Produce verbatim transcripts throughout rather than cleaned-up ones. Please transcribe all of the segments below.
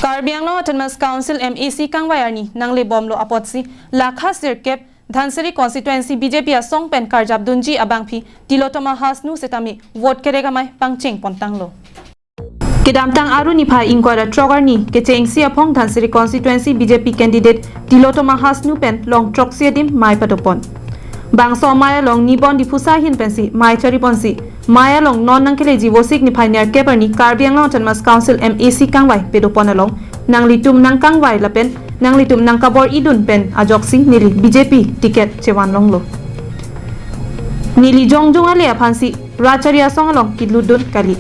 Karbi Anglong Autonomous Council M A C kangvai arni nanglebomlo apotsi lakha sirkep Dhansiri constituency B J P asong pen karjapdunji abangpi Tilottama Hasnu setame vote kerek amei pangcheng pontanglo. Kedamtang Aru niphai ingkoi ra throk arni kechengsi aphong Dhansiri constituency B J P candidate Tilottama Hasnu pen long throksi adim mei padopon. Bangso mei along Nibon Diphusa ahin pensi mei chariponsi mei along non nangkeleji Vosik niphai nerkep arni Karbi Anglong Autonomous Council M A C kangvai padopon along nanglitum nangkangvai lapen nanglitum nangkabor-idun pen ajoksi neli B J P ticket chevan longlo. Neli jongjong ale aphansi rat chari asong along kelutdun kali.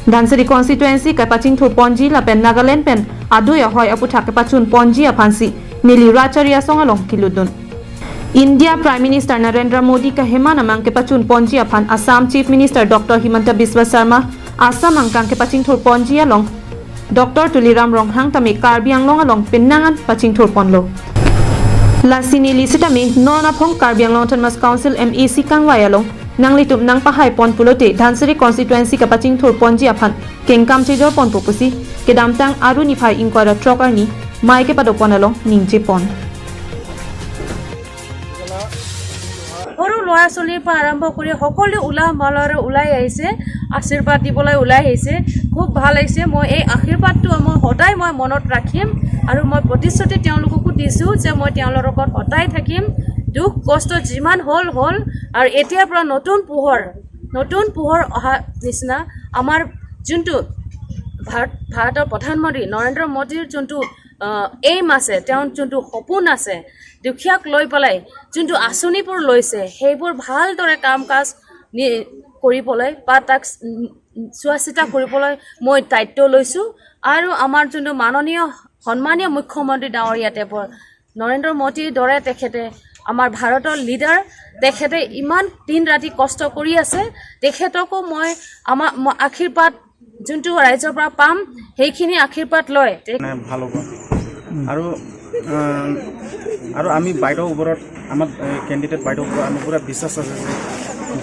Dhansiri constituency kepachingthurponji lapen Nagaland pen adui ahoi aputhak kepachunponji aphansi neli rat chari asong along kelutdun. India Prime Minister Narendra Modi kaheman amang kepachunponji aphan Assam Chief Minister Doctor Himanta Biswa Sarma, Assam angkang kepachingthurponji along Doctor Tuliram Ronghang tame Karbi Anglong along penang an pachingthurponlo. Lasi neli setame non aphong Karbi Anglong Autonomous Council M A C kangvai along nanglitum nangpahaipon pulote Dhansiri constituency kepachingthurponji aphan kengkam chejorponpo pusi kedamtang Aru niphai ingkoi ra throk arni mei kepadopon along ningjepon. সৰু ল'ৰা ছোৱালীৰ পৰা আৰম্ভ কৰি সকলোৱে উলহ মালহেৰে ওলাই আহিছে, আশীৰ্বাদ দিবলৈ ওলাই আহিছে। খুব ভাল লাগিছে। মই এই আশীৰ্বাদটো মই সদায় মই মনত ৰাখিম আৰু মই প্ৰতিশ্ৰুতি তেওঁলোককো দিছোঁ যে মই তেওঁলোকৰ লগত সদায় থাকিম। দুখ কষ্ট যিমান হ'ল হ'ল আৰু এতিয়াৰ পৰা নতুন পোহৰ, নতুন পোহৰ অহা নিচিনা আমাৰ যোনটো ভাৰত, ভাৰতৰ প্ৰধানমন্ত্ৰী নৰেন্দ্ৰ মোদীৰ যোনটো এইম আছে, তেওঁৰ যোনটো সপোন আছে, দুখীয়াক লৈ পেলাই যোনটো আঁচনিবোৰ লৈছে, সেইবোৰ ভালদৰে কাম কাজ নি- কৰিবলৈ বা তাক উম, চোৱা চিতা কৰিবলৈ মই দায়িত্ব লৈছোঁ। আৰু আমাৰ যোনটো মাননীয় সন্মানীয় মুখ্যমন্ত্ৰী ডাঙৰীয়া দেৱৰ নৰেন্দ্ৰ মোদীৰ দৰে তেখেতে আমাৰ ভাৰতৰ লিডাৰ, তেখেতে ইমান দিন ৰাতি কষ্ট কৰি আছে, তেখেতকো মই আমাৰ ম- আশীৰ্বাদ যোনটো ৰাইজৰ পৰা পাম, সেইখিনি আশীৰ্বাদ লয়। তে- মানে ভাল হ'ব। আৰু আহ, আৰু আমি বাইদেউৰ ওপৰত, আমাৰ কেণ্ডিডেট বাইদেউৰ ওপৰত আমি পূৰা বিশ্বাস আছে যে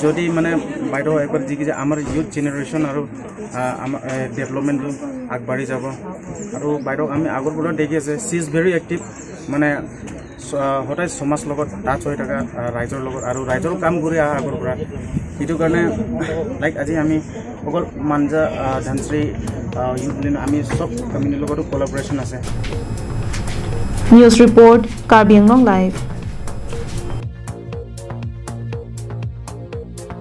যদি মানে বাইদেউ একবাৰ জিকি যায়, আমাৰ ইউথ জেনেৰেশ্যন আৰু আহ, আমাৰ ডেভেলপমেণ্টটো আগবাঢ়ি যাব। আৰু বাইদেউক আমি আগৰ পৰা দেখি আছে, she is very active, মানে স- আহ, সদায় সমাজ লগত টাচ হৈ থকা, আহ, ৰাইজৰ লগত আৰু ৰাইজৰ কাম কৰি অহা আগৰ পৰা। সেইটো কাৰণে লাইক আজি আমি অকল মাঞ্জা, আহ, ধনশ্ৰী, আহ, ইউথ বুলি নহয়, আমি চব কমিউনিটিৰ লগতো কলাবৰেশ্যন আছে। News report, Karbi Anglong Live.